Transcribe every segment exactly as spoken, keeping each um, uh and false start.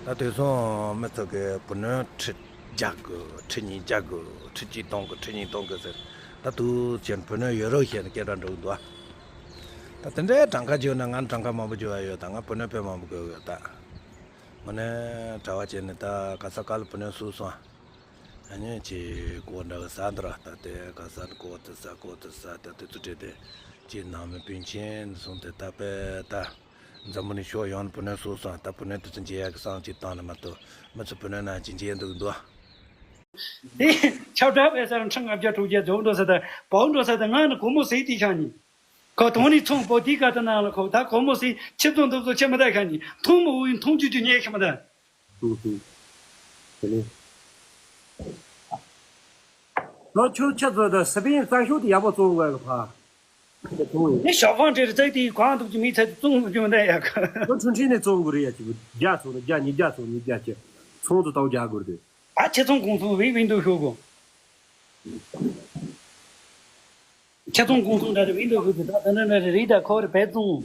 ད་དུས་སང་མི་ཚོ་གི་བུ་ནོར་ཁྲི་བརྒྱ་དགོས། ཁྲི་ཉིས་བརྒྱ་དགོས། ཁྲི་གཅིག་སྟོང་དགོས། ཁྲི་གཉིས་སྟོང་དགོས་ཟེར། ད་དུས་ཆེན་བུ་ནོར་ཡོད་རོགས་བྱས་ནས་སྐད་གྲགས་འགྲོ་གི་འདུག་ཨ། ད་དེ་འདྲའི་གྲངས་ཀ་བརྗོད་ན་ང་གྲངས་ཀ་མང་པོ་བརྗོད་ཡ་ཡོད། ད་ང་བུ་ནོར་དཔེ་མང་པོ་དགོས་ཡོད་ད། དངོས་གནས་གྲྭ་བ་བྱས་ནས་ད་ག་ས་ག་ལ་བུ་ནོར་བསུ་སོང་ཨ། ཨ་ནི་ཅིག་གོ་འདྲ་གི་ཟ་འདྲ་ད་དེ་ག་ས་གོ་དེ་ཟ་གོ་དེ་ཟ་ད་དེ་ཚོ་བྲིས་ཏེ་ཅིག་ནང་མི་སྤུན་མཆེད་སོང་དེ་ད་པས་ད། འཛམ་བུ་གླིང་ཕྱོགས་ཡོངས་ནས་བུ་ནོར་བསུ་སོང་། ད་བུ་ནོར་དེ་ཚོ་མཇལ་ཡག་གི་བསམ་ཅིག་བཏང་ནས་མ་གཏོགས་མི་ཚོ་བུ་ནོར་ནང་ཅིག་མཇལ་འདུག་འདུག་དེ་ཁྱབ་བསྒྲགས་པའི་སར་ཁྲི་ལྔ་བརྒྱ་དྲུག་བརྒྱ་རྫོགས་འགྲོ་ས་དང་བོག་འགྲོ་ས་དང་ང་ནི་སྒོར་མོ་ཟིག་དེ་ཤག་ནི། ཁོ་དོང་ནི་ཚོང་བོ་དེའི་ཀ་ཏི་ནང་ལ་ཁོ་ད་སྒོར་མོ་ཟིག་ཆེ་བཙོང་འདུག་བཙོང་ཆེ་མི་ད་ཤག་ནི་མཐོང་མི་འོས་མཐོང་རྒྱུ་རྒྱུ་ཉེ་ཤི་མི་ད། ཧུ་ཧུ། དེ་ནས། ལོ་ཆུ་ཆ་ཚོད་དང་སི་པན་གཙང་ཤོག་དེ་ཡག་པོ་བཙོང་དགོས་གི་ཕ། དེ་བཙོང་ཡིན། ནི་ཞའོ་ཧྥང་ཁྲེ་རི་ཚད་དེ་གང་འདུག་ཅི་མི་ཚད་དེ་བཙོང་རྒྱུ་མི་འདྲ་ཡག་གི། ལོ་ཆུང་ཆུང་ནས་བཙོང་དགོས་རེད་ཡ་ཅིག་བརྒྱ་ཚོད་ལ་བརྒྱ་ཉིས་བརྒྱ་ཚོད་ཉིས་བརྒྱ་ཅིག་ཚོང་དུ་བཏང་རྒྱག་དགོས་རེད། ད་ཆེ་ཚོང་གོང་ཚོང་བི་བི་འདུག་ཤོག་གོ། ཆེ་ཚོང་གོང་ཚོང་འདྲ་རེ་བི་འདུག་ཤོག་གི་ད་ད་འདྲ་འདྲ་རེ་རེད་ད་ཁོ་རེ་བས་བཙོང་།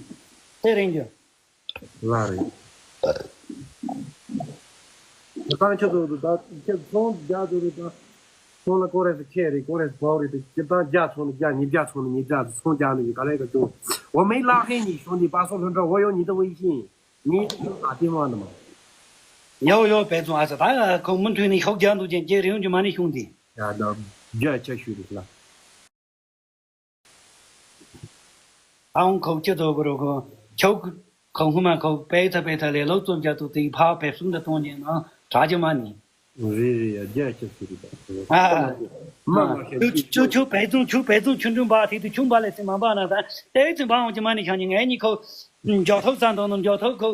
དེ་རིང་རྒྱུ། ལ་རེད། ད་ཁྱེད་ཚོ་ད་ཁྱེད་ཚོང་རྒྱག་ཚོ་རེད་ད། ཚོང་ལ་ཀོ་རེ་སི་ཁེ་རེད་ཀོ་རེ་སི་བའོ་རེད་དེ་ཁྱེད་ད་རྒྱ་ཚོང་ནི་རྒྱ་ཉིས་རྒྱ་ཚོང་ནི་ཉིས་རྒྱ་ཚོང་རྒྱག་ནི་ག་ལས་ཀ་ཅུང་འོ་མེ་ལག་ཧེ་ཉི་ཤོང་ནི་པ་སོ་ལྷོ་འདྲ་འོ་ཡོང་ཉི་ད་འོ་ཡི་ཤིང་ཉི་ད་ད་ཏི་མ་ནི་མ། ཡོ་ཡོ་བས་བཙོང་ཨ་ས་ད་ཁོ་མུ་མཐུད་ནི་ཤོག་རྒྱག་འདུག་ཅན་ཀྱེ་རེ་ཡོང་རྒྱུ་མ་ནི་ཤོང་དེ། ཡ་ད་རྒྱ་ཆ་ཤུ་རེད་ལ། ཨའོང་ཁོག་ཅི་ཚོ་གི་རོ་གོ། ཁྱོ་གི་ཁོ་སྔོན་མ་ཁོ་པའི་ཐ་པའི་ཐ་ལས་ལོ་ཙོ་རྒྱ་ཏུ་ཏི་ཕ་བེབ་སུང་ད་གཏོང་ཉན་ན་དྲག་ཅི་མ་ནི། རེད་རེད་ཡ་རྒྱ་ཆ་ཤུ་རེད་ད། ཨ། མ་མ་ཁྱོད་ཁྱོད་ཁྱོད་བས་བཙོང་ཁྱོད་བས་བཙོང་ཁྱོད་འདྲུན་པ་ཐིག་ཏུ་ཁྱོད་འབའ་ལས་ཚེ་མ་འབའ་ན་ད་ལྟའི་ཚེ་འབའ་འོང་ཅི་མ་ནི་ཤ་ཉི་ངའི་ཉི་ཁོ། མགྱོགས་ཐོག་ས་འདོན་ནོ་མགྱོགས་ཐོག་ཁོ།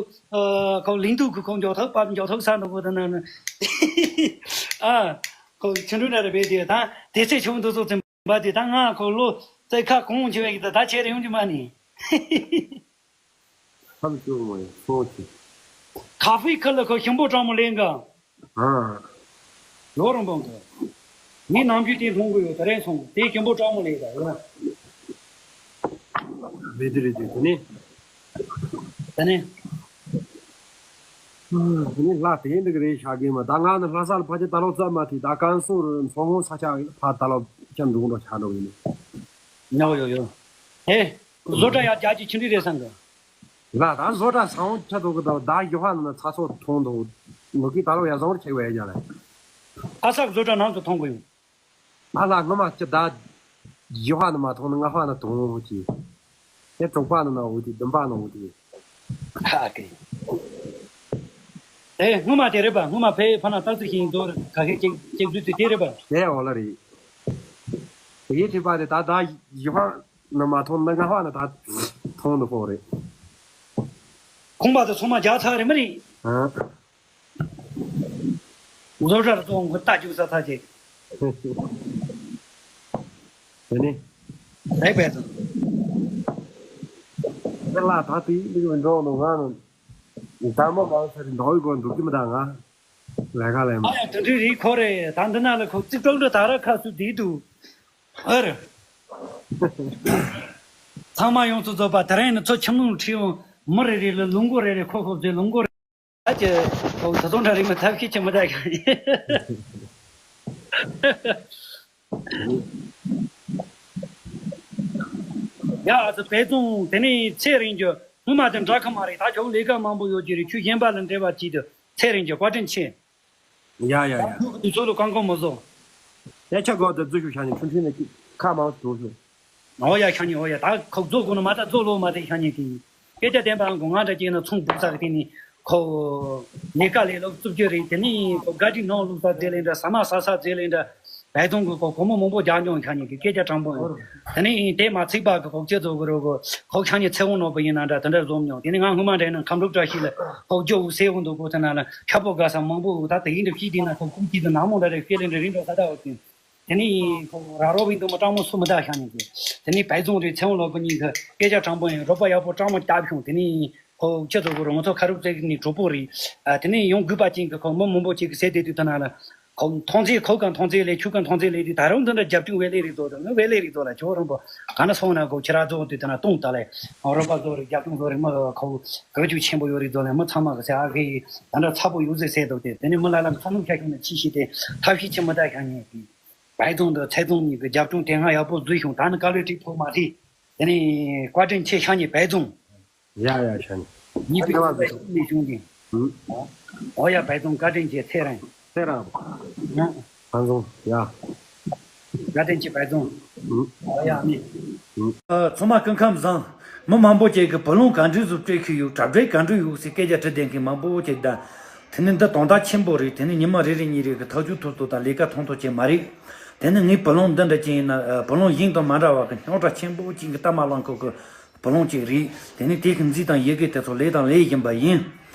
ཁོ་ལིང་དུ་ཁོ་ཁོ་མགྱོགས་ཐོག་པ་མགྱོགས་ཐོག་ས་འདོན་གོ་ད་ན་ན། ཨ། ཁོ་ཆུ་འདྲུ་ན་རེ་བས་དེ་ད་དེ་ཚེ་ཆུང་དུ་ཚོ་ཚེ་འབའ་དེ་ད་ང་ཁོ་ལོ་ཚེ་ཁ་གོང་ཆེ་བས་ད་ད་ཆེ་རེ་ཡོང་རྒྱུ་མ་ནི། ཁམས་བཅུ་མོ་ཡི་ཚོགས་ཀྱི། ཁ་ཧྥི་ཁ་ལ་ཁོ་ཞིམ་པོ་གྲང་མོ་ལེན་ག་ཨ། ལོ་རིང་པོ་འགོ། ངས་ནམ་རྒྱུན་དེ་མཐོང་གི་ཡོད་ད་རེས་སོང་དེ་ཞིམ་པོ་གྲང་མོ་ལེན་ག་ཡོད་ན། རེད་དེ་རེད་དེ་དེ་ནས། དེ་ནས། དེ་ནས་ལྷ་དེ་འདི་ག་རེད་ཤག་གི་མ་ད་ང་ནི་ལྷ་ས་ལ་ཕ་ཆེ་ད་ལོ་ཙམ་མ་ཐི་ད་ཀན་སུའུ་རུ་མཚོ་སྔོན་ས་ཆ་ཕ་ད་ལོ་ཅམ་འགྲོ་འགྲོ་ཆགས་འགྲོ་ཡིན། ཡོ་ཡོ་ཡོ། ཧེ། བཟོ་གྲྭ་ཡར་རྒྱ་ཆེ་ཆུང་འདྲི་རེད་བསམ་གི། ལ་ད་བཟོ་གྲྭ་ས་འོང་ཆ་ཐོག་གི་ད་ད་ཡོ་ཧ་ན་ཚ་ཚོ་ཐོང་དོ། ལོ་ཀི་ད་ལོ་ཡ་བཟང་རུ་ཆེ་བས་ཡ་ལ། ཨ་སག་བཟོ་གྲྭ་ནང་དུ་ཐོང་གི་ཡོད། ཨ་ལ་ངོ་མ་ཅི་ད་ཡོ་ཧ་ན་མ་ཐོང་ན་ང་ཧ་ན་ཐོང་ཧོ་ཅི། ཨེ་དྲུག་པ་ན་ན་འོ་དི་བདུན་པ་ན་འོ་དི། ཨ་ཀེ། ཨེ་སྔོན་མ་དེ་རེད་པ་སྔོན་མ་ཕའི་ཕ་ན་སྟག་རྩེ་ཞིང་རྡོ་ར་ག་ཧེ་ཅིག་ཅིག་རྫུས་དེ་དེ་རེད་པ། དེ་འོ་ལ་རེད། དེ་ཡི་དྲི་པ་དེ་ད་ད་ཡོ་ཧ་ན་མ་ཐོང་ན་ང་ཧ་ན་ད་ཐོང་ནི་ཧོ་རེད། ཁོང་པ་དེ་ཚང་མ་རྒྱག་ཚར་རེད་མ་རེད། ཨ། བཟོ་གྲྭར་བཙོང་གི་རྟ་རྒྱུག་ས་ཚ་ཅིག་དེ་ནི། རེད་པས་ཙང་། དེ་ལ་ད་དེ་ཡིན་འགྲོ་ནོ་ང་ནི། ད་མ་མང་ཚར་འདྲ་བའི་སྒོ་འདུག་གི་མི་ད་ང་། ལས་ཀ་ལས་མ། ཨ་ཡ་དེ་འདྲའི་རིགས་ཁོ་རེད་ད་འདི་ན་ལ་ཁོ་རྩིག་གྲོག་འདྲ་ད་ར་ཁ་སུ་བསྡད་འདུག་ཨ་རེ། ཚང་མ་ཡོངས་སུ་རྫོགས་པ་དེ་རིང་ནི་ཚོ་ཁྱིམ་ལུང་ཁྲིད་འོང་མི་རེ་རེ་ལ་ལུང་སྒོ་རེ་རེ་ཁོ་ཁོ་ཚོའི་ལུང་སྒོ་རེ། ད་ཀྱི་ཁོ་ད་དུང་འདྲ་རིགས་མི་ཐབས་ཤེས་ཀྱི་མི་ད་ཀྱང་ཡིན། ཡ་ཨ་ཙི་བས་བཙོང་དེ་ནས་ཚེ་རིང་རྒྱུ་སྔོན་མ་དེ་འདྲ་ཁ་མ་རེད་ད་ཁྱོད་ལས་ཀ་མང་པོ་ཡོད་ཀྱི་རེད་ཁྱོད་གཞན་པ་ལ་འབྲེལ་བ་བྱེད་དུ་ཚེ་རིང་རྒྱུ་བཀའ་དྲིན་ཆེ། ཡ་ཡ་ཡ། དུས་ཚོད་ལ་གང་གང་མ་བཟོ། ཡ་ཆ་གོ་ད་རྫུ་ཤུ་ཤ་ནི་ཆུང་ཆུང་ནས་ཁ་མང་དུ་ཤུ། ཨོ་ཡ་ཤ་ཉེ་ཨོ་ཡ་ད་ཁོག་རྫོ་དགོས་ན་མ་ད་རྫོ་ལོ་མ་དེ་ཤ་ཉེ་གི། སྐད་ཆ་བསྟན་པའང་གོ་ང་འདྲ་ཅིག་ན་ཚོང་འབུག་ས་གི་དེ་ནི་ཁོ་ལས་ཀ་ལས་ལོག་རྩུབ་རྒྱུ་རེད་དེ་ནི་ཁོ་དགའ་སྒྲིག་ནང་བླུག་ས་རྫས་ལས་འདྲ་ཟ་མ་ཟ་ས་རྫས་ལས་འདྲ་བས་ཐོང་གི་ཁོ་སྒོར་མོ་མང་པོ་རྒྱག་མྱོང་ཤ་ཉེ་གི་སྐད་ཆ་དྲང་པོ་ཡོད། དེ་ནི་དེ་མ་ཚིག་པ་གི་ཁོག་ཅི་ཚོ་གི་རོ་གོ་ཁོག་ཤ་ཉེ་ཚེ་དབང་ནོར་བུ་ཡིན་ན་འདྲ་དེ་འདྲ་བཟོ་མྱོང་དེ་ནི་ང་སྔོན་མ་འདྲ་ན་ཁམས་ལུག་བཀྲ་ཤིས་ལ་ཁོག་རྒྱུ་འུ་སེ་འུ་འདུག་གོ་དེ་ན་ལ་ཁྱབ་པོ་དགའ་ས་མང་པོ་འུ་ད་དེ་ཡིན་འདྲ་ཤི་དེ་ན་ཁོ་ཀུམ་ཀྱི་དུ་ནག་མོ་འདྲ་རེ་ཤེས་ལེ་འདྲ་རིང་འགྲོ་ས་ད་འོ་དེ། དེ་ནས་ཁོ་ར་རོ་བིན་དུ་མ་སྤྲང་མོ་སུ་མི་ད་ཤ་ཉེ་གི། དེ་ནས་བལ་རྫོང་རེ་ཚེ་དབང་ལོ་བུ་གཉིས་ཀྱི་སྐད་ཆ་དྲང་པོ་ཡིན་རོགས་པ་ཡག་པོ་སྤྲང་མོ་བསྐྱབས་བྱུང་དེ་ནས་ཁོ་ཁྱེད་ཚོ་གི་རོ་ང་ཚོ་ཁ་རུབ་ཙེ་ནས་གྲོགས་པོ་རེད། དེ་ནས་ཡང་རྒུད་པ་ཅན་གྱི་ཁོ་མི་མང་པོ་ཅིག་གི་ཟས་དེ་དུས་ད་ན་ལ་ ཁོ་མཐོང་ཚེ་ཁོ་ག་མཐོང་ཚེ་ལས་ཁྱོད་ག་མཐོང་ཚེ་ལས་དེ་ད་རུང་འདི་འདྲ་རྒྱབ་ལྗོངས་བེ་ལེ་རིག་ཚོ་དང་ནི་བེ་ལེ་རིག་ཚོ་ལ་ཁྱོད་རང་པོ་ག་ན་སོང་ན་ཁོ་ཁྱེད་རང་ཚོ་དེ་དེ་ན་གཏོང་ད་ལས་རོགས་པ་ཚོ་རིག་རྒྱབ་ལྗོངས་ཚོ་རིག་མི་ཁོ་ག་ཅུ་ཆེན་པོ་ཡོད་རིག་ཚོ་ལས་མི་ཚང་མ་གི་ཟེར་ཨ་གི་ད་འདྲ་ཚ་པོ་ཡོད་ཟེར་ཟེར་དོ་དེ་དེ་ནི་མི་ལ་ལ་ཚ་ནུ་ཤ་ཤུ་ན་ཆི་ཤི་དེ་ཐབས་ཤི་ཆི་མི་ད་ཤ་ཉེ་དེ་བའི་ཚོང་དུ་ཚེ་ཚོང་གཉིས་ཀྱི་རྒྱབ་ལྗོངས་དེ་སྔ་ཡག་པོ་བཟོས་བྱུང་ད་ནི་དཀའ་ལས་ཁྲིད་ཐོག་མ་རེད། དེ་ནི་བཀའ་དྲིན་ཆེ་ཤ་ཉེ་བའི་ཚོང་། ཡ་ཡ་ཤ་ནི། ཉི་པི་ཨ་ནི་བ་ནི་བཞུང་གི། ཨུ། ཨོ་ཡ་བའི་ཙུང་བཀའ་དྲིན་ཆེ་ཚེ་རིང་། ཚེ་རིང་། ཨ། བའི་ཙུང་ཡ། བཀའ་དྲིན་ཆེ་བའི་ཙུང་། ཨུ། ཨོ་ཡ་མི། ཨུ། ཨ། ཚང་མ་སྐུ་ཁམས་བཟང་། མི་མང་པོ་ཅིག་གིས་བུ་ལོན་ག་འདྲ་ཟིག་སྤྲད་ཁུལ་ཡོད་གྲབས་འབྲས་ག་འདྲ་ཡོད་ཟེར་སྐད་ཆ་དྲི་བསྡད་མཁན་མང་པོ་ཅིག་གདའ། དེ་ནི་འདི་དོན་དག་ཆེན་པོ་རེད། དེ་ནི་ཉི་མ་རེ་རེ་གཉིས་རེ་གི་ཐག་གཅོད་ཐུབ་ཐུབ་དང་ལས་ཀ་མཐོང་ཐུབ་ཅིག་མ་རེད། དེ་ནི་ངའི་བུ་ལོན་འདི་འདྲ་ཅིག་ཡིན་ན་བུ་ལོན་གཞན་དང་མ་འདྲ་བ་གི་རྙོག་དྲ་ཆེན་པོ་ཅིག་གི་ལྟ་མ་ལོང་ཁུལ་གི་བུ་ལོན་ཅིག་རེད། དེ་ནས་དེ་གི་རྫས་དང་ཡི་གེ་དེ་ཚོ་ལས་དང་ལས་བཞིན་པ་ཡིན།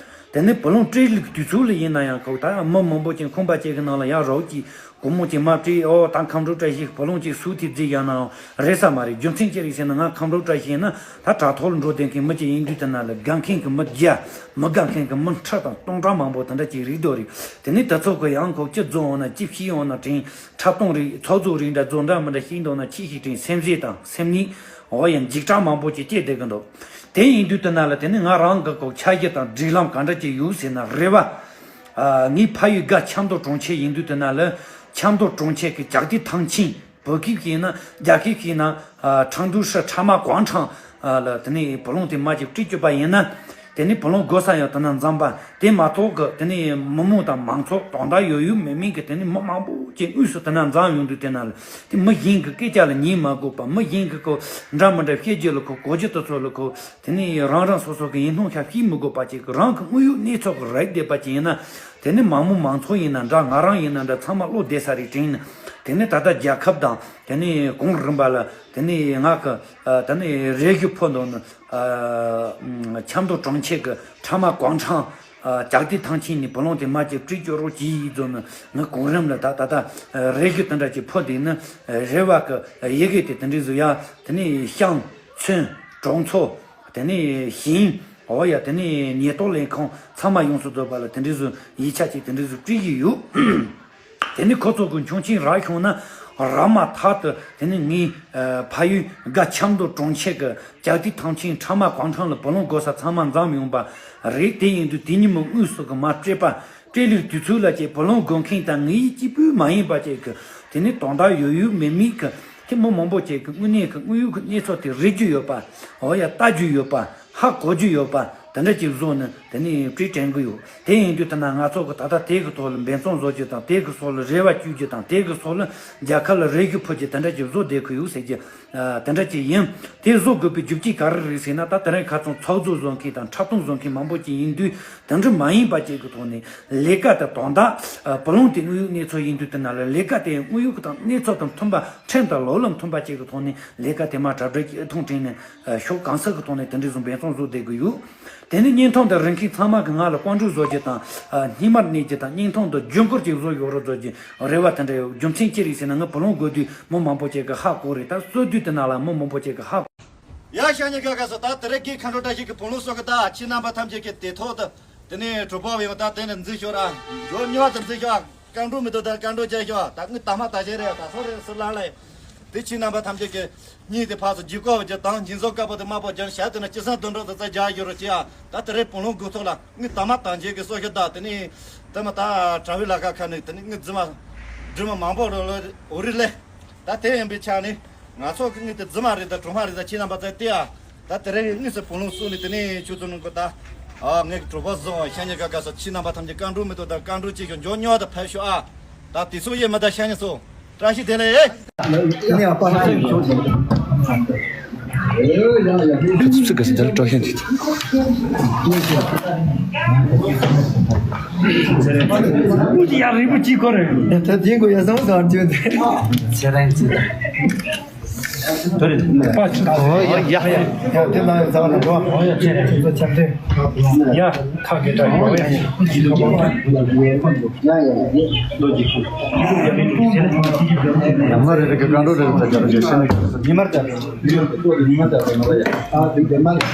དེ་ནས་བུ་ལོན་སྤྲད་ལུགས་དུས་ཚོད་ལ་ཡིན་ན་ཡང་ཁོ་ད་མི་མང་པོ་ཅིག་ཁང་པ་ཅིག་གི་ནང་ལ་ཡར་རོགས་ཀྱིས་སྒོར་མོ་ཅིག་མ་སྤྲད་ཨོ་ད་ཁམས་སྤྲོ་བཀྲ་ཤིས་བུ་ལོན་ཅིག་སུ་དེ་རྫས་བཞག་ནའང་རེད་ས་མ་རེད། རྒྱུ་མཚན་ཅི་རེད་ཟེར་ན་ང་ཁམས་སྤྲོ་བཀྲ་ཤིས་ཡིན་ན་ད་དྲ་ཐོག་ལ་འགྲོ་བསྡད་མཁན་མི་ཅིག་ཡིན་དུས་དེ་ན་ལ་དགའ་མཁན་གི་མི་བརྒྱ་མི་དགའ་མཁན་གི་མི་ཁྲི་དང་སྟོང་ཕྲག་མང་པོ་དེ་འདྲ་ཅིག་རིག་འདུག་རེད། དེ་ནས་དེ་ཚོ་གི་ཡང་ཁོ་ཅི་རྫོང་འོང་ན་ཅི་བཤིག་འོང་ན་དྲན་འཁྲབ་སྟོང་རེད། ཚོགས་རྫོགས་རེད་འདྲ་རྫོགས་འདྲ་མི་འདྲ་ཤིང་འདོག་ན་ཆི་ཞིག་དྲན་སེམས་ཟས་དང་སེམས་ནད། འོ་ཡང་འཇིགས་སྐྲག་མང་པོ་ཅིག་སྐྱེས་བསྡད་ཀྱི་འདུག་དེ་ཡིན་དུས་དེ་ན་ལ་དེ་ནི་ང་རང་གི་ཀོ་འཆར་གཞི་དང་སྒྲིག་ལམ་ག་འདྲ་ཅིག་ཡོད་ཟེར་ན་རེ་བ། ཨ། ངའི་ཕ་ཡུལ་སྒ་ཆབ་མདོ་གྲོང་ཁྱེར་ཡིན་དུས་དེ་ན་ལ་ཆབ་མདོ་གྲོང་ཁྱེར་གྱི་ཅག་ཏི་ཐང་ཆེན་བོད་སྐད་ཀྱིས་ན་རྒྱ་སྐད་ཀྱིས་ན་ཨ་ཁྲང་ཏུའུ་ཧྲི་ཁྲ་མ་ཀོང་ཁྲང་ལ་དེ་ནི་བུ་ལོན་དེ་མ་ཅིག་སྤྲད་བཅུག་པ་ཡིན་ན། དེ་ནི་བུ་ལོན་དགོས་ས་ཡང་དེ་ན་འཛོམས་པ་དེ་མ་གཏོགས་ཀྱི་དེ་ནི་མི་མང་དང་མང་ཚོགས་དོན་དག་ཡོད་ཡོད་མེད་མེད་ཀྱི་དེ་ནི་མི་མང་པོ་ཅིག་དངོས་སུ་དེ་ན་འཛོམས་ཡོང་དུས་དེ་ན་ལ་དེ་མི་གཞན་གྱི་སྐད་ཆ་ལ་ཉན་མ་དགོས་པ། མི་གཞན་གྱི་ཁོ་འདྲ་མི་འདྲ་བཤད་རྒྱུ་ལ་ཁོ་གོ་རྒྱུ་དེ་ཚོ་ལ་ཁོ་དེ་ནི་རང་རང་སོ་སོ་གི་ཡིན་སྣང་ཤ་བཤད་མི་དགོས་པ་ཅིག་གི་རང་གི་དངོས་ཡོད་གནས་ཚུལ་གི་རེད་བསྡད་པ་ཅིག་ཡིན་ན། དེ་ནི་མང་མོ་མང་ཚོགས་ཡིན་ན་འདྲ་ང་རང་ཡིན་ན་འདྲ་ཚང་མ་བློ་བདེ་ས་རེད་དྲན་ནས། དེ་ནི་ད་ལྟ་རྒྱལ་ཁབ་དང་དེ་ནི་གོང་རིམ་པ་ལ་དེ་ནི་ང་གི་ཨ་དེ་ནི་རེ་ཞུ་ཕུལ་འདུག་ནི། ཨ་ཆབ་མདོ་གྲོང་ཁྱེར་གྱི་ཁྲ་མ་ཀོང་ཁྲང་ཨ་ཅག་ཏི་ཐང་ཆེན་ནས་བུ་ལོན་དེ་མ་ཅིག་སྤྲད་བཅུག་རོགས་གྱིས་ཡིག་བཟོ་ནི་ང་གོང་རིམ་ལ་ད་ད་ལྟ་རེ་ཞུ་དེ་འདྲ་ཅིག་ཕུལ་འདུག་ནི། རེ་བ་གི་ཡི་གེ་དེ་དེ་འདྲ་བཟོ་ཡ། དེ་ནི་ཤང་ཚུན་གྲོང་ཚོ་དེ་ནི་ཞིང་འོ་ཡ་དེ་ནི་ཉེན་རྟོག་ལས་ཁུངས་ཚང་མ་ཡོངས་སུ་རྫོགས་པ་ལ་དེ་འདྲ་བཟོ་ཡིག་ཆ་ཅིག་དེ་འདྲ་བཟོ་སྤྲད་ཀྱི་ཡོད། དེ་ནི་ཁོ་ཚོ་གི་ཆོག་མཆན་རག་བྱུང་ན་རག་མ་ཐག་ཏུ་དེ་ནི་ངའི་ཨ་ཕ་ཡུལ་སྒ་ཆབ་མདོ་གྲོང་ཁྱེར་གྱི་ཅག་ཏི་ཐང་ཆེན་ཁྲ་མ་ཀོང་ཁྲང་ལ་བུ་ལོན་དགོས་ས་ཚང་མ་འཛོམས་ཡོང་པ་རེད། དེ་ཡིན་དུས་དེ་ཉིན་མོ་དངོས་སུ་གི་མ་སྤྲད་པ་སྤྲད་ལུགས་དུས་ཚོད་ལ་བཅས་བུ་ལོན་དགོས་མཁན་དང་ངའི་གཅིག་པུས་མ་ཡིན་པ་བཅས་ཀྱི་དེ་ནི་དོན་དག་ཡོད་ཡོད་མེད་མེད་ཀྱི་དེ་མི་མང་པོ་བཅས་ཀྱི་དངོས་གནས་ཀྱི་དངོས་ཡོད་ཀྱི་གནས་ཚུལ་དེ་རིག་རྒྱུ་ཡོད་པ། འོ་ཡ་ལྟ་རྒྱུ་ཡོད་པ། ཧ་གོ་རྒྱུ་ཡོད་པ། དེ་འདྲ་ཅིག་བཟོ་ནས་དེ་ནས་སྤྲད་དྲན་གི་ཡོད། དེ་ཡིན་དུས་དེ་ན་ང་ཚོ་གི་ད་ལྟ་དེ་གི་ཐོག་ལ་འབད་བརྩོན་བཟོ་རྒྱུ་དང་དེ་གི་སོགས་ལ་རེ་བ་བཅོལ་རྒྱུ་དང་དེ་གི་སོགས་ལ་རྒྱལ་ཁབ་ལ་རེ་ཞུ་ཕུལ་རྒྱུ་དེ་འདྲ་ཅིག་བཟོ་བསྡད་གི་ཡོད་ཟེར་རྒྱུ་ཨ་དེ་འདྲ་ཅིག་ཡིན། དེ་བཟོ་དགོས་པའི་རྒྱུ་རྐྱེན་ག་རེ་རེད་ཟེར་ན། ད་དེ་རིང་ཁ་སང་ཚོགས་རྫོགས་བཟོ་མཁན་དང་འཁྲབ་སྟོན་བཟོ་མཁན་མང་པོ་ཅིག་ཡིན་དུས་དེ་འདྲ་མ་ཡིན་པ་ཅིག་གི་ཐོག་ནས་ལས་ཀ་དེ་དོན་དག་ཨ་བུ་ལོན་དེ་དངོས་ཡོད་གནས་ཚུལ་ཡིན་དུས་དེ་ན་ལ་ལས་ཀ་དེ་དངོས་ཡོད་ཀྱི་དང་གནས་ཚུལ་དང་མཐུན་པ་ཁྲིམས་དང་ལུགས་ལ་མཐུན་པ་ཅིག་གི་ཐོག་ནས་ལས་ཀ་དེ་མ་གྲ་སྒྲིག་གི་ཐོག་དྲན་ནས་ཨ་ཕྱོགས་གང་ས་གི་ཐོག་ནས་དེ་འདྲ་བཟོ་འབད་བརྩོན་བཟོ་བསྡད་གི་ཡོད། དེ་ནས་བརྙན་ཐུང་འདི་རིག་མཁན་ཚང་མ་གིས་ང་ལ་བཀའ་འདྲི་བཟོ་རྒྱུ་དང་ཨ་སྙན་མར་གནས་རྒྱུ་དང་བརྙན་ཐུང་འདི་ལྗོངས་སྐོར་ཅིག་བཟོ་ཡོད་རོགས་བཟོ་རྒྱུ་རེ་བ་དེ་འདྲ་ཡོད། རྒྱུ་མཚན་ཅི་རེད་ཟེར་ན་ངས་བུ་ལོན་དགོས་དུས་མི་མང་པོ་ཅིག་གིས་ཧ་གོ་རེད། ད་སྲོལ་དུས་དེ་ན་ལ་མི་མང་པོ་ཅིག་གིས་ཧ་གོ། ཡ་ཤ་ཉེ་ག་ག་ས་ད་དེ་རིང་གི་མཁའ་འགྲོ་བཀྲ་ཤིས་ཀྱི་བུ་ལོན་གསོག་གི་ད་ཁྱེད་རྣམ་པ་ཐམས་ཅད་ཀྱིས་དེ་ཐོག་ཏུ་དེ་ནས་གྲོགས་པོ་ཡོང་ད་དེ་ནས་འཛུལ་ཤོག་ར། མགྱོགས་མྱུར་དུ་འཛུལ་ཤོག། བཀའ་འགྲོ་མི་འདུག་ད་བཀའ་འགྲོ་བྱས་ཤོག། ད་ངས་དང་མ་དང་བྱས་རེད། ད་སོ་རེད་སུ་ལ་ལས། དེ་ཁྱེད་རྣམ་པ་ཐམས་ཅད་ཀྱིས་གཉིས་དེ་ཕར་ཚུར་རྒྱུག་ཀོ་བ་ཅིག་དང་སྦྱིན་སོགས་དཀར་པོ་དེ་དམར་པོ་ཅན་བྱས་དེ་ན་ཅི་སང་དོན་གྲོགས་དེ་རྩ་རྒྱག་ཡོད་རོགས་ཅི་ཡ། ད་དེ་རེད་བུ་ལོན་དགོས་ཐོག་ལ་ངས་དང་མ་དང་བྱས་ཀྱི་སོ་ཤོད་ད་དེ་ནས་དེ་མ་ད་གྲྭ་བའི་ལ་ཁ་ཁ་ནས་དེ་ནས་ངས་རྫི་མ་འབྲི་མ་མང་པོ་རོ་ལོ་འོ་རི་ལས། ད་དེ་ཡིན་པའི་ཆ་ནས་ང་ཚོ་གི་ངས་དེ་རྫི་མ་རེད་ད་གྲོང་མ་རེད་ད་ཁྱེད་རྣམ་པ་ཚོས་དེ་ཡ། ད་དེ་རིང་དངོས་སུ་བུ་ལོན་གསོག་ནས་དེ་ནས་ཁྱོད་ཚོ་ནང་གི་ད་ཨ་ངའི་གྲོགས་པོ་བཟང་བ་ཤ་ཉེ་ག་ག་ས་ཁྱེད་རྣམ་པ་ཐམས་ཅད་བཀའ་འགྲོ་མི་འདུག་ད་བཀའ་འགྲོ་བྱེད་ཤོག། མགྱོགས་མྱུར་དུ་ཕེབས་ཤོག་ཨ། ད་དེ་ཚོ་ཡེ་མི་ད་ཤ་ཉེ་ཚོ་བཀྲ་ཤིས་བདེ་ལེགས། དེ་ནས་ཨ་ཕ་ཧ་ཡོད་ཆོག་ཆོག། ཁ་ཚུབ་ཚུབ་ག་ས་དེ་ལ་སྤྲོ་ཤན་དུས། ཀུ་ཅི་ཡ་རིལ་བུ་གཅིག་ཁོ་རེད། ད་དེ་གོ་ཡ་བཟང་བཟང་བརྗོད་དེ། ཚེ་རིང་ཚེ་རིང་། དོ་རེད། པ་ཆུ། ཨོ་ཡ་ཡ། ཡ་དེ་ན་ཡ་ཚ་བ་ན་འགྲོ། ཨོ་ཡ་ཚེ་རིང་། ཁྱེད་ཚོ་འཆམ་མཐུན། ཡ། ཁ་གེ་ཏྲ་ཡོད་པས། ཡ་ཡ་ཡ། ལོ་རྒྱུས་ཁུངས། ཡ་མ་རེད་རེད་གི་གང་འགྲོ་རེད་ད་རྒྱ་རེད་ཤེས་ནས། ཉི་མར་ལྟ་ཉི་མར་ལྟ་ཉི་མར་ལྟ་ཨ་དེ་རྒྱ་མ་རེད།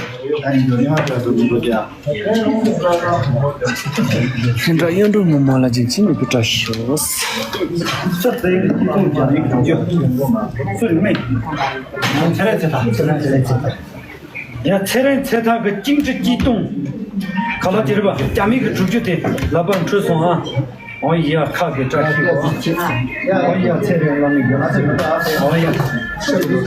ཨ་ནི་ཉི་མར་ལྟ་ཉི་མར་ལྟ། ཧེ་འདྲ་གཡུང་དྲུང་སྔོན་མོ་ལ་བྱིན་ཅིག་མི་བུ་བཀྲ་ཤོག་ཚེ་རིང་ཚེ་ཐང་གི་ཅིང་ཁྲི་སྐྱིད་གཏོང་། ག་ལ་ཅི་རེད་པ། རྒྱ་མི་གི་དྲུག་ཅུ་དེ་ལག་པར་འཁྲུལ་སོང་ཨ། འོ་ཡ་ཁ་གི་བཀྲ་ཤིས་པ། འོ་ཡ་ཚེ་རིང་བླ་མའི་རྒྱུ་མཚན། འོ་ཡ། ཡ་ཚེ་རིང་།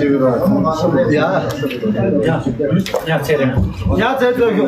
ཡ་ཚེ་རིང་། འོ་ཡ་ཡ། དེ་རིང་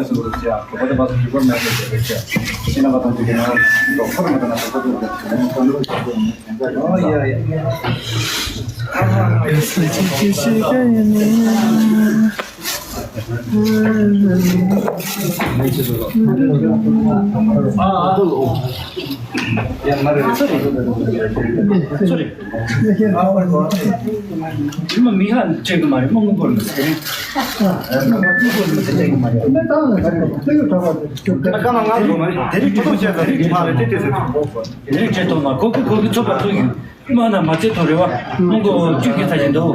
བྱས་ཐོག་མ་ཁོ་གི་ཁོ་གི་ཚོགས་པ་ཚུགས་ཡོད། མ་ན་མ་ཚད་ཐོ་རེ་བ། མོང་གོ་བཅུ་གི་ཚ་ཞིག་འདུག་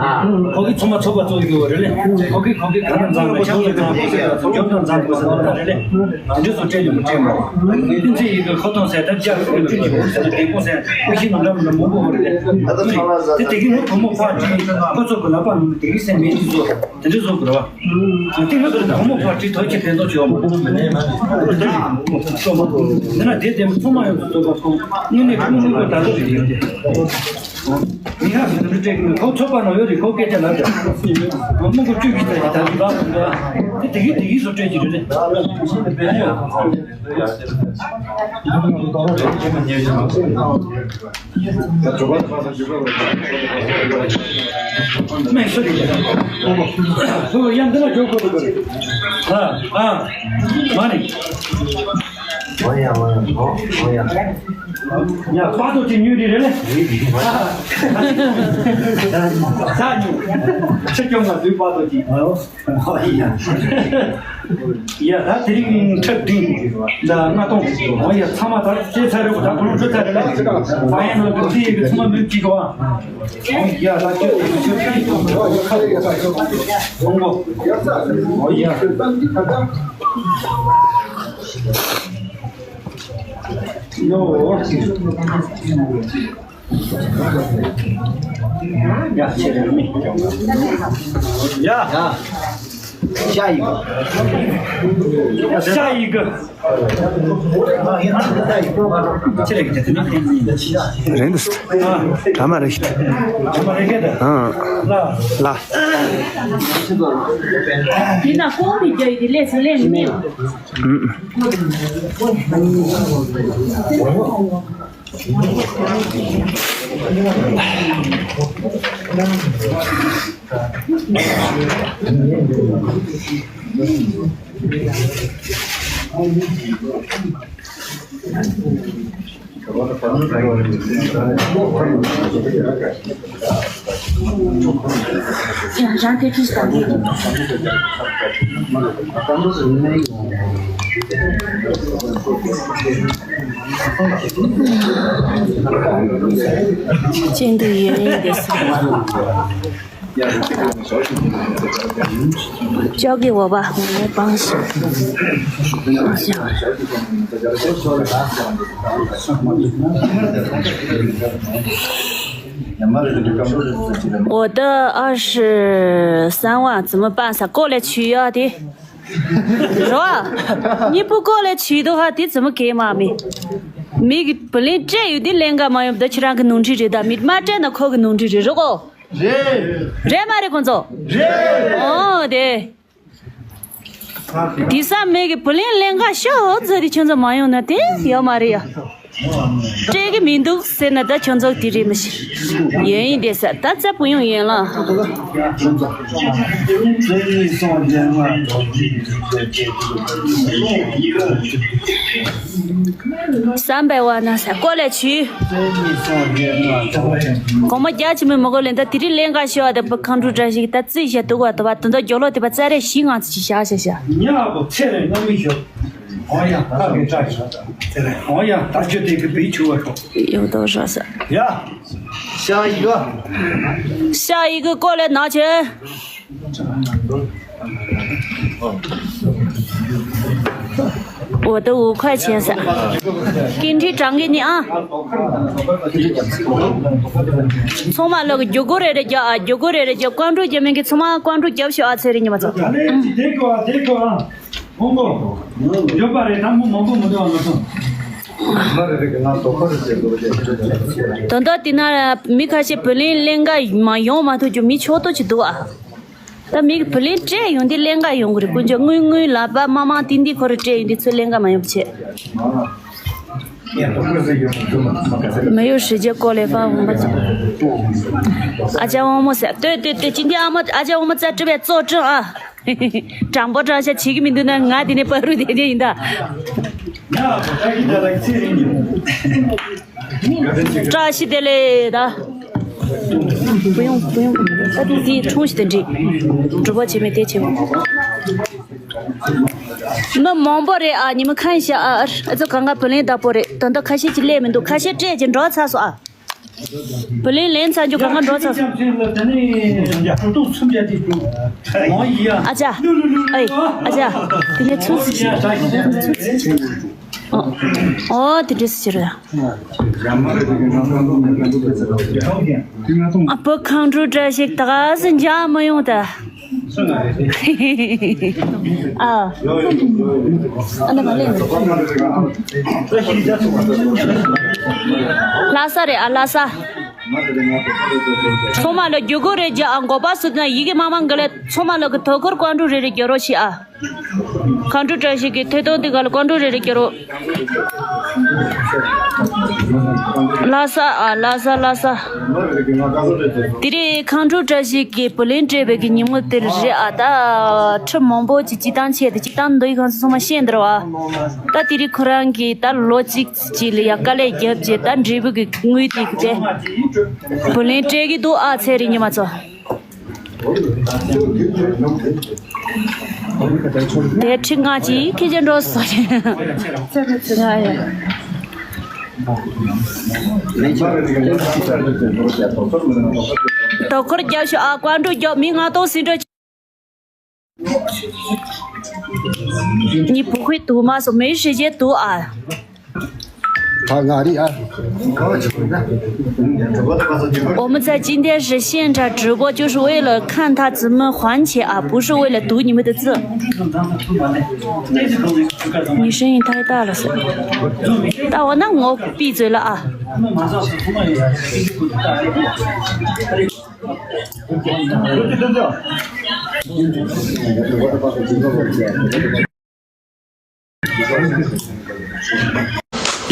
ཁོ་གི་ཚོང་མ་ཚོགས་པ་ཚུགས་ཡོད་རེད་ལེ། ཁོ་གི་ཁོ་གི་ག་ན་འཛམ་ལ་ཤང་ལ་འཛམ་གོ་ས་འཛམ་གོ་ས་ལ་རེད་ལེ། ང་འདྲི་སོ་སྤྲད་ཡོད་མ་སྤྲད་མ། ཏིན་ཚེ་ཡི་གི་ཁོ་ཐོང་སེ་ད་རྒྱ་གི་བཅུ་གི་འོ་ས་ལ་དེ་གོ་སེ་ཨུ་ཤི་ནང་འགྲམ་ལ་མོང་གོ་རེད་ལེ། དེ་དེ་གི་ནུ་བུ་མོ་ཕ་ཅི་ཁོ་ཚོ་གི་ལ་པ་ནུ་དེ་གི་སེ་མེ་ཏི་ཚོ་དེ་འདྲི་ཚོ་གི་རེད་བ། དེ་ལ་དེ་ལ་ཁོ་མོ་ཕ་ཁྲི་ཐོ་ཆེ་ཕན་ཐོགས་ཆེ་བ་མ་གཏོགས་མེད་ནས་མ་ནས་ཁོ་ལ་དེ་ལ་ཁོ་མོ་ཚོ་མ་ཡོང་དུ་ཐོབ་པ་ཁོང་དངོས་གནས་ཁོ་མོ་ཁོ་ད་ལྟ་རེད་ཡོད་དེ། མི་ཧ་སི་འདི་སྤྲད་ཀྱི་ཁོ་ཚོ་པ་ན་ཡོད་རེད་ཁོ་སྐད་ཆ་ལབ་དེ། མོ་ཁོ་བཅུ་གི་ད་ཡི་ད་ལྟ་ལ་དེ་དེ་གི་དེ་གི་སོ་སྤྲད་ཀྱི་རེད། མེ་སོ་རི། ཁོ་ཡང་འདི་ལ་འཇོག་དགོས་འདུག་ཨ་ཨ། མ་ནི། འོ་ཡ་འོ་ཡ་འོ་འོ་ཡ། ཡ་པ་ཏོ་ཅི་ཉུ་རི་རེ་ལེ། ས་ཉུ། ཆེ་ཀྱོང་ང་དུས་པ་ཏོ་ཅི། ཡ་ད་དེ་རིང་ཁྲི་བདུན་ལ་ལྔ་སྟོང་། འོ་ཡ་ཚང་མ་ད་ཅེ་ཚ་རེ་བོ་ད་ཁོ་རང་ཁྲི་ཚ་རེ་ལ་ཕ་ཡན་ནང་དུ་ཚི་ཡི་གི་ཚང་མ་མི་གཅིག་གོ། འོ་ཡ་ད་ཅེ་ཚ་རེ་ཁ་ཡ་ཁ་ཡ་ཁ་ཡ་ཁ་ཡ་ཁ་ཡ། འོ་ཡ། ཡོ། ཡ་ཆེ་རེ་མི། ཡ། ཤ་ཡི་གི། ཤ་ཡི་གི། ཆེ་རེ་གི་དེ་ནི། རེད་འདུག་ཨ། གྲ་མ་རེད། གྲ་མ་རེད་གི་དེ། ཨ། ལ། ལ། དེ་ན་ཀོང་མི་རྒྱ་ཡི་དེ་ལས་སུ་ལས་མི་ནས། ཅན་དུ་ཡོད་ཡིན་དེ་སུ། ཅོག་གི་འོ་བ་ངོ་མའི་པང་ཞིག་འོ་ད་ཨ་ཧྲི་གསང་བ་ཙི་མི་པ་ས་ཀོ་ལེ་ཆུ་ཡོད་དེ། རོ། ཉི་པུ་ཀོ་ལེ་ཆུ་དོ་ཧ་དེ་ཙི་མི་གེ་མ་མི། མི་གི་བུ་ལིན་སྤྲད་ཡོད་དེ་ལེན་ག་མ་ཡོང་ད་ཁྱེད་རང་གི་ནོར་འཁྲུལ་རེད་ད་མི་མ་སྤྲད་ན་ཁོ་གི་ནོར་འཁྲུལ་རེད་རོ་གོ། རེད། རེད་མ་རེད་ཁོང་ཚོ། རེད། ཨོ་དེ། དེ་ས་མེ་གི་བུ་ལིན་ལེན་ག་ཤོག་ཟེར་དེ་ཁྱོད་ཚོ་མ་ཡོང་ན་དེ་ཡོད་མ་རེད་ཡ། སྤྲད་གི་མི་འདུག་ཟེར་ན་ད་ཁྱོད་ཚོ་དེ་རེད་མི་ཤེས། ཡོན་ཡིན་དེ་ས་ད་རྩ་བུ་ཡོང་ཡོན་ལ། བསམ་པའི་བ་ན་ས་ཀོ་ལེ་ཆུ། གོང་མ་རྒྱ་ཆེ་མོའི་མི་གོ་ལེན་ད་དེ་རིང་ལེན་ག་ཤོག་ད་བུ་ཁང་ཁྲུ་འདྲ་ཞིག་ད་རྩིས་བཞག་འདུག་བ་ད་བ་ད་ད་རྒྱོ་ལོ་དེ་བ་རྩ་རེ་བཞི་ང་ཚོ་ཅི་བཞག་བཞག་བཞག་ཉ་བོ་ཚེ་རིང་རྣམ་མི་ཞོག་ཡང་ད་ལྟ་ཆོས་དེ་གི་བེད་ཆུ་བ་ཤོག་ཡོད་དོ་ཤ་ས། ཡ། ཤ་ཡི་ག་ཤ་ཡི་གི་ཀོ་ལེ་ན་ཆེ། འོ་དོ་འུ་ཁ་ཆེ་ས། ཀིན་ཁྲི་དྲང་གི་ནི་ཨ། ཚང་མ་ལོ་གི་རྒྱུ་གུ་རེ་རེ་རྒྱ་ཨ་རྒྱུ་གུ་རེ་རེ་རྒྱ་ཀོན་ཀྲུ་རྒྱ་མིན་གི་ཚང་མ་ཀོན་ཀྲུ་རྒྱབ་ཤོག་ཨ་ཚེ་རིང་ཉི་མ་ཚོ། ཁོང་གོ་ཡོད་པ་རེད་ད་མོ་མང་པོ་མི་འདུག་ཨ་ང་ཚོ། ད་ལྟ་དེ་ན་མི་ཁ་ཤས་བུ་ལོན་ལེན་ག་མ་ཡོང་མ་ཐུབ་རྒྱུ་མི་ཆོག་ཏོ་ཅིག་འདུག་ཨ། ད་མི་བུ་ལོན་སྤྲད་ཡོང་དུས་ལེན་ག་ཡོང་གི་རེད། དཀོན་མཆོག་དངུལ་དངུལ་ལག་པ་མ་མང་ཏིན་ཏིན་ཁོ་རེ་སྤྲད་ཡོང་དུས་ཚུར་ལེན་ག་མ་ཡོང་བྱེད། མི་ཡོ་ཧྲི་རྗེ་ཀོ་ལེ་ཧྥ་འོང་པ་ཚོ། ཨ་ཅག་དབང་མོ་ཟེར་ལྟོས་ལྟོས་ལྟོས་ཅི་འདི་ཨ་མ་ཨ་ཅག་དབང་མོ་རྩ་གྲུབ་པའི་གཙོ་དྲང་ཨ། དྲང་པོ་དྲང་བཞག་བྱེད་ཀྱི་མི་འདུག་ན་ང་དེ་ནས་པ་རུ་དེ་དེ་ཡིན་ད། བཀྲ་ཤིས་བདེ་ལེགས་ད། བུ་ཡོང་བུ་ཡོང་ད་དེ་དེ་ཁྲུང་ཞིག་དེ་འདྲི། སྒྲུབ་པ་བྱེད་མེད་དེ་བྱེད་མོ། མི་མང་པོ་རེད་ཨ། ཉི་མ་ཁ་ཤས་ཨ་ཨ་ཚོ་གང་ག་བུ་ལོན་བདག་པོ་རེད། ད་ལྟ་ཁ་ཤས་ཀྱི་ལས་མི་འདུག་ཁ་ཤས་སྤྲད་ཀྱི་འགྲོ་ཚར་སོང་ཨ། བུ་ལོན་ལེན་ཚར་རྒྱུ་གང་ག་འགྲོ་ཚར་སོང་། ཨ་ཅག་ཨེ་ཨ་ཅག་དེ་ནས་ཚུར་ཚུར་ཚུར་ཚུར། ཨོ་དེ་འདྲས་ཟེར་ར། ཨ་ཕོ་ཁང་ཁྲོ་བཀྲ་ཤིས་ད་ག་སེ་འཇག་མ་ཡོང་ད། ཨ་ཨ་ན་མ་ལེ། ལྷ་ས་རེད་ཨ་ལྷ་ས། ཚང་མ་ལ་རྒྱུ་གོ་རེ་རྒྱ་ཨ་འགོ་པ་སུ་ན་ཡི་གེ་མ་མང་གི་ལེ། ཚང་མ་ལ་གི་དོ་ཁུར་ཀོན་ཀྲུ་རེ་རེ་རྒྱ་རོ་ཤི་ཨ། ཁང་ཁྲུ་བཀྲ་ཤིས་ཀྱི་ཐོས་དོན་འདི་ག་ལ་ཀོན་ཀྲུ་རེ་རེ་སྐྱོ་རོ། ལྷ་ས་ཨ་ལྷ་ས་ལྷ་ས། དེ་རིང་ཁང་ཁྲུ་བཀྲ་ཤིས་ཀྱི་བུ་ལོན་སྤྲད་པའི་གི་ཉིན་མོ་དེ་རེད་ཨ། ད་ཁྲི་མང་པོ་ཅིག་སྤྱི་བཏང་ཆེད་དུ་སྤྱི་བཏང་འདི་ཡི་གང་ཚོ་ཚང་མ་ཤེས་འདིར་བ། ད་དེ་རིང་ཁོ་རང་གིས་ད་ལོ་གཅིག་ཅིག་ལ་ཡ་དཀའ་ལས་བརྒྱབ་རྗེས་ད་འབྲས་བུ་གི་དངུལ་དེ་གི་དེ་བུ་ལོན་སྤྲད་ཀྱི་འདུག་ཨ་ཚེ་རིང་ཉི་མ་ཚོ། དེ་ཁྲི་ལྔ་གཅིག་ཁྱེད་ཅག་འགྲོ་སོང་། ཡ་ཡ། དོ་ཁུར་རྒྱབ་ཤོག་ཨ་ཀོན་ཀྲུ་རྒྱབ་མི་ང་ཏོག་སི་འགྲོ། ཉི་བུ་ཁུའི་དུ་མ་སོ་མེ་ཧྲི་རྗེ་དུ་ཨ། ད་ང་རི་ཨ།我们在今天是现场直播，就是为了看他怎么还钱啊，不是为了赌你们的字。你声音太大了，是吧？大王，那我闭嘴了啊。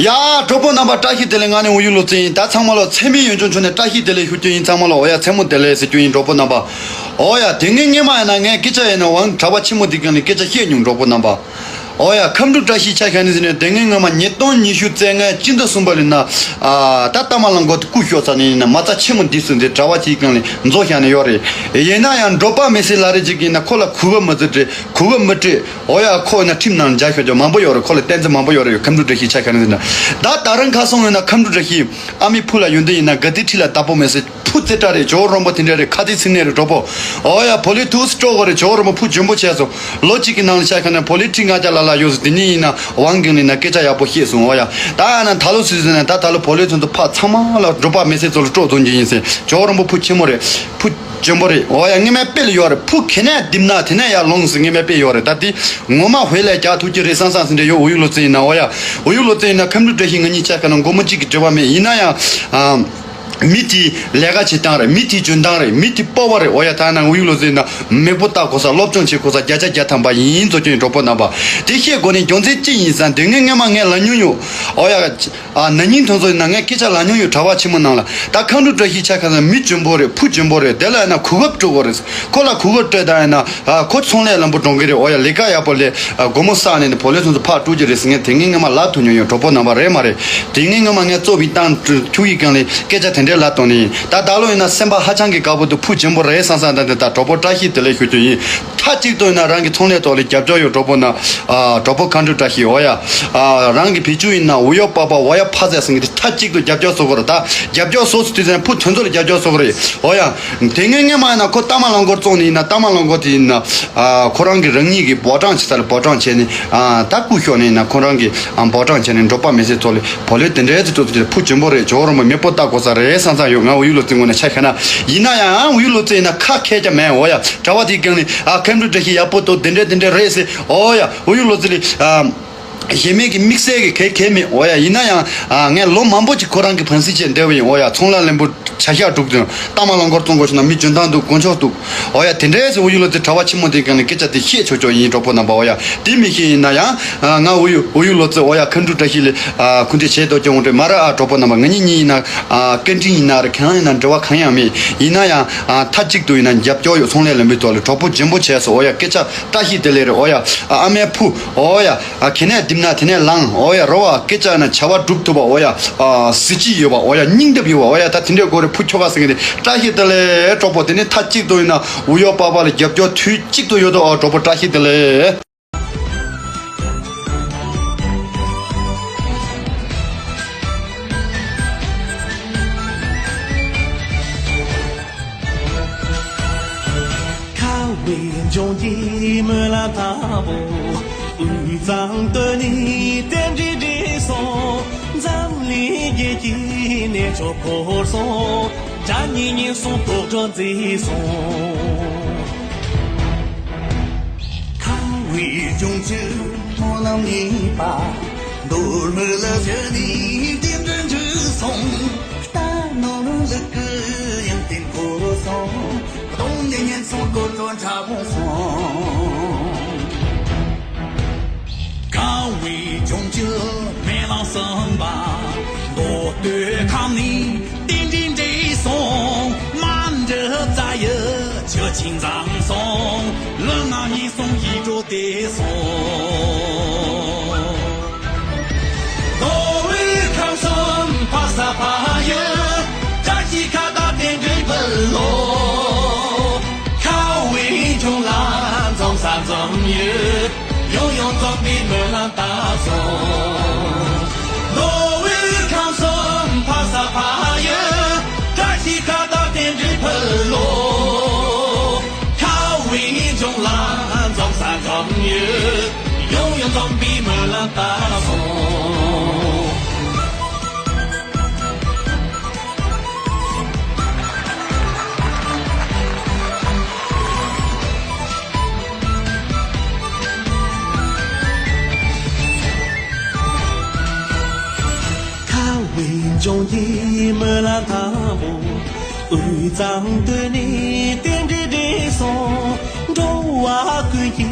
ཡ། གྲོགས་པོ་རྣམ་པ་བཀྲ་ཤིས་བདེ་ལེགས། ང་ནི་འོ་ཡུ་ལོ་ཙི་ཡིན། ད་ཚང་མ་ལོ་མཚན་མོ་ཡོན་ཆུང་ཆུང་ནས་བཀྲ་ཤིས་བདེ་ལེགས་ཞུ་རྒྱུ་ཡིན། ཚང་མ་ལོ་འོ་ཡ་མཚན་མོ་བདེ་ལེགས་ཟེར་རྒྱུ་ཡིན། གྲོགས་པོ་རྣམ་པ། འོ་ཡ། དེ་སྔའི་སྔས་མ་ཡིན་ན་ངས་སྐད་ཆ་ཡིན་ན་ཝང་གྲྭ་པ་ཆེན་མོ་འདི་གང་ལ་སྐད་ཆ་བཤད་མྱོང་། གྲོགས་པོ་རྣམ་པ། འོ་ཡ། ཁམས་སྤྲུལ་བཀྲ་ཤིས་ཆ་བཞག་ནི་ཟེར་ནས་དེ་སྔའི་སྔོན་མ་ཉིས་སྟོང་ཉི་ཤུ་རྩ་ལྔ་སྤྱི་ཟླ་གསུམ་པ་ལ་ན། ཨ། ད་ལྟ་མ་ལང་གོ་སྐུ་ཞོག་ཚ་ནི་ཡིན་ན་མ་རྩ་ཆེན་མོ་འདི་སུ་འདི་གྲྭ་པ་ཆེ་གང་ལ་མཛོ་བཞག་ནི་ཡོད་རེད། ཡིན་ན་ཡང་འབྲོག་པ་མི་སེར་ལ་རེ་ཅིག་ཡིན་ན་ཁོ་ལ་གུ་གུ་མི་ཚེ་བྲེ་གུ་གུ་མི་བྲེ། འོ་ཡ། ཁོ་ཡིན་ན་ཁྲིམས་ནང་འཇག་ཤོག་ཅོ་མང་པོ་ཡོད་རེད། ཁོ་ལ་བསྟན་འཛིན་མང་པོ་ཡོད་རེད། ཁམས་སྤྲུལ་བཀྲ་ཤིས་ཆ་བཞག་ནི་ཟེར་ན། ད་ད་རང་ཁ་སང་ཡིན་ན་ཁམས་སྤྲུལ་བཀྲ་ཤིས་ཨ་མའི་བུ་ལ་ཡོན་ཏན་ཡིན་ན་དགའ་ལྡན་ཁྲི་ལ་བདག་པོ་མི་སེར། ཕུ་རྩེ་གྲ་རེད། ཇོ་རོང་པོ་དེ་འདྲ་རེད། ཁ་ཚིག་ཚིག་ནས་རེད། གྲོགས་པོ། ཨོ་ཡ། བོ་ལི་ཐུགས་སུ་སྤྲོ་གོ་རེད། ཇོ་རོང་པོ་ཕུ་འཇོན་པོ་བྱས་སོང་། ལོ་གཅིག་གི་ནང་ལ་ཆ་ཁ་ན་བོ་ལི་ཁྲི་ལྔ་བརྒྱ་ལ་ལ་ཡོད་སོང་། དེ་ནས་ཡིན་ན་ཝང་གིང་ལི་ན་སྐད་ཆ་ཡག་པོ་བཤད་སོང་། ཨོ་ཡ། ད་ཡ་ན་ད་ལོ་སུ་ཟེར་ན་ད་ད་ལོ་བོ་ལི་ཚོ་ཚོ་ཕ་ཚང་མ་ལ་འབྲོག་པ་མི་སེར་ཚོ་ལ་སྤྲོ་བཙོང་གི་ཡིན་ཟེར། ཇོ་རོང་པོ་ཕུ་ཆེན་མོ་རེད། ཕུ་འཇོན་པོ་རེད། ཨོ་ཡ། སྔོན་མའི་དཔེ་ལ་ཡོད་རེད། ཕུ་ཁེ་ནས་བསྡིབས་ན་དེ་ནས་ཡར་ལོངས་ཟེར་སྔོན་མའི་དཔེ་ཡོད་རེད། ད་དེ་ངོ་མ་ཧོས་ལས་རྒྱག་ཐུབ་ཀྱི་རེད་བསམ་བསམ་ཟེར་འདྲ་ཡོད། འོ་ཡུ་ལོ་ཙེ་ཡིན་ན། ཨོ་ཡ། འོ་ཡུ་ལོ་ཙེ་ཡིན་ན་ཁམས་སྤྲུལ་བཀྲ་ཤིས་ང་གཉིས་ཆ་ཁ་ན་མགོ་མ་གཅིག་གི་འབྲེལ་བ་མེད། ཡིན་ན་ཡང་། ཨ། མི་དེའི་ལས་ཀ་བྱེད་སྟངས་རེད། མི་དེའི་འཇོན་ཐང་རེད། མི་དེ་སྤོབས་པ་རེད། འོ་ཡ། ད་ན་འོ་ཡུ་ལོ་ཙེ་ན་མེས་པོ་ལྟ་གོ་ས་སློབ་སྦྱོང་བྱེད་གོ་ས་བརྒྱ་ཆ་བརྒྱ་ཐམ་པ་ཡིན་ཚོ་ཁྱོད་གྲོགས་པོ་རྣམ་པ། དེ་ཤེས་དགོས་ནི་རྒྱུ་མཚན་ཅི་ཡིན་ཟེར་ན། དེ་སྔའི་སྔོན་མ་ངས་ལབ་མྱོང་ཡོད། འོ་ཡ། ཨ། ན་ནིང་དེ་ཚོ་ཡིན་ན་ངས་སྐད་ཆ་ལབ་མྱོང་ཡོད། གྲྭ་པ་ཆེན་མོ་ནང་ལ། ད་ཁམས་སྤྲུལ་བཀྲ་ཤིས་ཆ་ཁ་ན་མི་འཇོན་པོ་རེད། ཕུ་འཇོན་པོ་རེད། དེ་ལ་ཡིན་ན་གོ་སྐབས་སྤྲོད་དགོས་རེད། ཁོ་ལ་གོ་སྐབས་སྤྲོད་ད་ཡིན་ན། ཨ། ཁོ་ཚོང་ལས་ལམ་བུ་འགྲོ་གི་རེད། འོ་ཡ། ལས་ཀ་ཡག་པོ་ལས། ཨ། སྒོར་མོ་བསགས་ནས་ནི་བོ་ལོས་ཚོང་ཚོ་ཕར་སྤྲོད་ཀྱི་རེད་ཟེར། ངས་དེ་སྔའི་སྔོན་མ་ལབ་ཐུབ་མྱོང་ཡོད། གྲོགས་པོ་རྣམ་པ། རེད་མ་རེད། དེ་སྔའི་སྔོན་མ་ངས་གཙོ་བའི་ཏང་ཁྱུ་ཡི་སྒང་ལས་སྐད་ཆ་དེ་ ལ་བཏང་ནི་ཡིན། ད་ད་ལོ་ཡིན་ན་སེམས་པ་ཧ་ཅང་གི་དགའ་པོ་འདུག་བུ་ཆེན་པོ་རེད་བསམ་བསམ། ད་འདི་ད་གྲོགས་པོ་བཀྲ་ཤིས་བདེ་ལེགས་ཞུ་རྒྱུ་ཡིན། མཐའ་གཅིག་ཏུ་ཡིན་ན་རང་གི་ཚོང་ལས་ཐོག་ལ་རྒྱབ་སྐྱོར་ཡོད། གྲོགས་པོ་ན་ཨ་གྲོགས་པོ་མཁའ་འགྲོ་བཀྲ་ཤིས། འོ་ཡ། ཨ་རང་གི་བེད་སྤྱོད་ཡིན་ན་འུ་ཡོ་པ་པ་འོ་ཡ་ཕ་ཟེར་ཟིན་གི་དེ་མཐའ་གཅིག་ཏུ་རྒྱབ་སྐྱོར་བཟོ་དགོས་རེད། ད་རྒྱབ་སྐྱོར་བཟོ་ཟེར་དུས་ཙམ་བུ་དེ་ཚོ་ལ་རྒྱབ་སྐྱོར་བཟོ་དགོས་རེད། འོ་ཡ། དེ་སྔོན་སྔོན་མ་ཡིན་ན་ཁོ་རྟ་མ་ལང་སྐོར་བཙོང་ནི་ཡིན་ན། རྟ་མ་ལང་སྐོར་དེ་ཡིན་ན་ཨ་ཁོ་རང་གི་རང་ཉིད་ཀྱི་འབོར་གྲངས་བྱེད་ས་ལ་འབོར་གྲངས་བྱས་ནས་ཨ་ད་རྐུ་ཤོག་ནི་ཡིན་ན། ཁོ་རང་གི་ཨ་འབོར་གྲངས་བྱས་ནས་འབྲོག་པ་མི་སེར་ཚོ་ལ་བོ་ལོས་དེ་འདྲའི་ཚེ་ཏོག་ཙམ་བུ་ཆེན་པོ་རེད། ཇོ་རོ་མོ་མེད་པོ་ལྟ་དགོས་ས་རེད་བསམ་བསམ་ཡོད། ང་འུ་ཡུག་ལོ་ཙི་ངོས་ནས་ཆ་བཞག་ན། ཡིན་ན་ཡང་འུ་ཡུག་ལོ་ཙི་ཡིན་ན་ཁ་ཁེར་ཀྱང་མེད། འོ་ཡ། གྲྭ་བ་དེའི་སྒང་ནས་ཨ་མཁའ་འགྲོ་བཀྲ་ཤིས་ཡག་པོ་འདུག་དེ་འདྲ་དེ་འདྲ་རེད་ཟེར། འོ་ཡ། འུ་ཡུག་ལོ་ཙི་ལ་ཨ་གཞན་མའི་གི་དམིགས་བསལ་གི་གལ་གལ་མེད། འོ་ཡ། ཡིན་ན་ཡང་ཨ་ངས་ལོ་མང་པོ་ཅིག་ཁོ་རང་གི་ཕན་སེམས་བྱས་བསྡད་པ་ཡིན། འོ་ཡ། ཚོང་ལས་ལེན་པོ་བྱ་བཞག་སྒྲུབ་དུས་རྟ་མ་ལང་སྐོར་བཙོང་དགོས་བྱུང་ན་མི་འཇོན་ཐང་འདུག་དཀོན་མཆོག་འདུག་འོ་ཡ། དེ་འདྲའི་ཚེ་འུ་ཡུག་ལོ་ཙི་གྲྭ་བ་ཆེན་མོ་དེའི་སྒང་ནས་སྐད་ཆ་དེ་བཤད་ཆོག་ཆོག་ཡིན། གྲོགས་པོ་རྣམ་པ། འོ་ཡ། དེ་མི་ཤེས་ཡིན་ན་ཡང་ཨ་ང་འུ་ཡུག་འུ་ཡུག་ལོ་ཙི། འོ་ཡ། མཁའ་འགྲོ་བཀྲ་ཤིས་ལ་ཨ་སྐུ་འདྲེན་བྱས་ཏོ་སྐྱོང་འདྲེ་མ་ར། ཨ་གྲོགས་པོ་རྣམ་པ། ང་གཉིས་གཉིས་ཡིན་ན་ཨ་སྐད་འཕྲིན་ཡིན་ན་རེད། གང་ཡིན་ན་འབྲེལ་བ་གང་ཡང་མེད། ཡིན་ན་ཡང་ཨ་མཐའ་གཅིག་ཏུ་ཡིན་ན་རྒྱབ་སྐྱོར་ཡོད། ཚོང་ལས་ལེན་པའི་ཐོག་ལ་གྲོགས་པོ་ཆེན་པོ་བྱས་སོང་། འོ་ཡ། སྐད་ཆ་བཀྲ་ཤིས་བདེ་ལེགས་རེད། འོ་ཡ། ཨ་ཨ་མའི་བུ། འོ་ཡ། ཨ་ཁེ་ནས་བསྡིབས་ན་དེ་ནས་ལངས། འོ་ཡ། རོ་བ་སྐད་ཆ་ན་བྱ་བ་སྒྲུབ་ཐུབ་པ། འོ་ཡ། ཨ་གཟི་བརྗིད་ཡོད་པ། འོ་ཡ། སྙིང་སྟོབས་ཡོད་པ། འོ་ཡ། ད་དེ་འདྲའི་སྐོར་རེ་བུ་ཁྱོ་ག་ཟེར་མཁན་དེ་བཀྲ་ཤིས་བདེ་ལེགས་གྲོགས་པོ། དེ་ནས་མཐའ་གཅིག་ཏུ་ཡིན་ན་འུ་ཡོ་པ་པ་ལ་རྒྱབ་སྐྱོར་དུས་གཅིག་ཏུ་ཡོད་དོ། ཨ་གྲོགས་པོ་བཀྲ་ཤིས་བདེ་ལེགས། ཁ་བའི་ལྗོངས་ཀྱི་སྨོན་ལམ་དང་པོ། དབུས་གཙང་སྟོད་ནས་རྟེན་འབྲེལ་འགྲིག་སོང་། འཛམ་གླིང་རྒྱལ་གྱི་གནས་མཆོག་འཁོར་སོང་། དགྲ་གཉེན་ཉེན་སོང་། དུག་སྦྲུལ་འཛིན་སོང་། ཁ་བའི་ལྗོངས་ཀྱི་སྨོན་ལམ་གཉིས་པ། མདོ་སྨད་ལ་བཞུགས་ནས་རྟེན་འབྲེལ་འགྲིག་སོང་། རྟ་ནོར་ལུག་གི་ཡང་རྟེན་འཁོར་སོང་། གདོང་ནས་ཉེན་སོང་། དཀོར་སོང་། ཁྲ་བོ་སོང་། ཁ་བའི་ལྗོངས་ཀྱི་སྨོན་ལམ་གསུམ་པ། མདོ་སྟོད་ཁམས་ནས་རྟེན་འབྲེལ་འགྲིག་སོང་། མ་འདྲི་རྩ་ཡི་ཆུ་ཆེན་འཛོམས་སོང་། ལུས་ངག་ཡིད་གསུམ་ཞི་ཁྲོ་བདེ་སོང་། མདོ་དབུས་ཁམས་གསུམ་ཕ་ས་ཕ་ཡུལ། བཀྲ་ཤིས་ཁ་བཏགས་རྟེན་འབྲེལ་ཕུལ་ལོ། ཁ་བའི་ལྗོངས་ལ་འཛོམས་ས་འཛོམས་ཡུལ། ཡང་ཡང་འཛོམས་པའི་སྨོན་ལམ་བཏབ་སོང་། མདོ་དབུས་ཁམས་གསུམ་ཕ་ས་ཕ་ཡུལ། བཀྲ་ཤིས་ཁ་བཏགས་རྟེན་འབྲེལ་ཕུལ་ལོ། ཁ་བའི་ལྗོངས་ལ་འཛོམས་ས་འཛོམས་ཡུལ། ཡང་ཡང་འཛོམས་པའི་སྨོན་ལམ་བཏབ་སོང་། ཁ་བའི་ལྗོངས་ཀྱི་སྨོན་ལམ་དང་པོ། དབུས་གཙང་སྟོད་ནས་རྟེན་འབྲེལ་འགྲིག་སོང་། འགྲོ་བ་ཀུན་གྱི་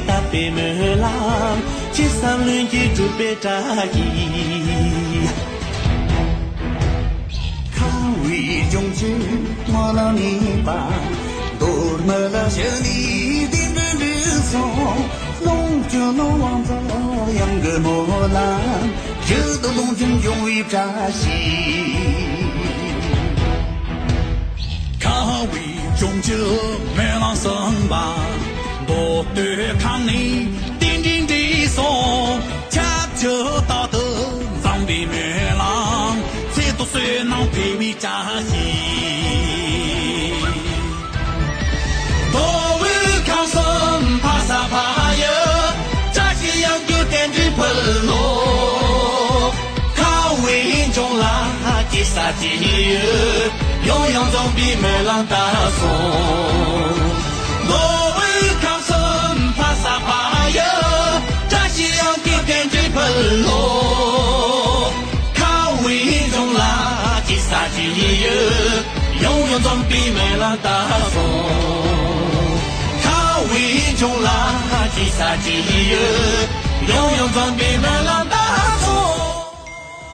དད་པའི་སྨོན་ལམ། ཅི་བསམ་ལྷུན་གྱིས་འགྲུབ་པའི་བཀྲ་ཤིས། ཁ་བའི་ལྗོངས་ཀྱི་སྨོན་ལམ་གཉིས་པ། མདོ་སྨད་ལ་བཞུགས་ནས་རྟེན་འབྲེལ་འགྲིག་སོང་། ལོངས་སྤྱོད་ནོར་དབང་འཛོམས། གཡང་གི་སྨོན་ལམ། རྒྱུད་དུ་ལོངས་སྤྱོད་འབྱུང་བའི་བཀྲ་ཤིས། ཁ་བའི་ལྗོངས་ཀྱི་སྨོན་ལམ་གསུམ་པ། མདོ་སྟོད་ཁམས་ནས་རྟེན་འབྲེལ་འགྲིག་སོང་། ཁྱབ་བསྒྲགས་རྟག་ཏུ་འཛོམས་པའི་སྨོན་ལམ། ཚེ་ཐུག་བསོད་ནམས་འཕེལ་བའི་བཀྲ་ཤིས། མདོ་དབུས་ཁམས་གསུམ་ཕ་ས་ཕ་ཡུལ། བཀྲ་ཤིས་གཡང་སྐྱོང་རྟེན་འབྲེལ་ཕུལ་ལོ། ཁ་བའི་ལྗོངས་ལ་སྐྱེ་ས་སྐྱེ་ཡུལ། ཡང་ཡང་འཛོམས་པའི་སྨོན་ལམ་བཏབ་སོང་། མདོ་དབུས་ཁམས་གསུམ་ཕ་ས་ཕ་ཡུལ། བཀྲ་ཤིས་གཡང་སྐྱོང་རྟེན་འབྲེལ་ཕུལ་ལོ། ཁ་བའི་ལྗོངས་ལ་སྐྱེ་ས་སྐྱེ་ཡུལ། ཡང་ཡང་འཛོམས་པའི་སྨོན་ལམ་བཏབ་སོང་། ཁ་བའི་ལྗོངས་ལ་སྐྱེ་ས་སྐྱེ་ཡུལ། ཡང་ཡང་འཛོམས་པའི་སྨོན་ལམ་བཏབ་སོང་།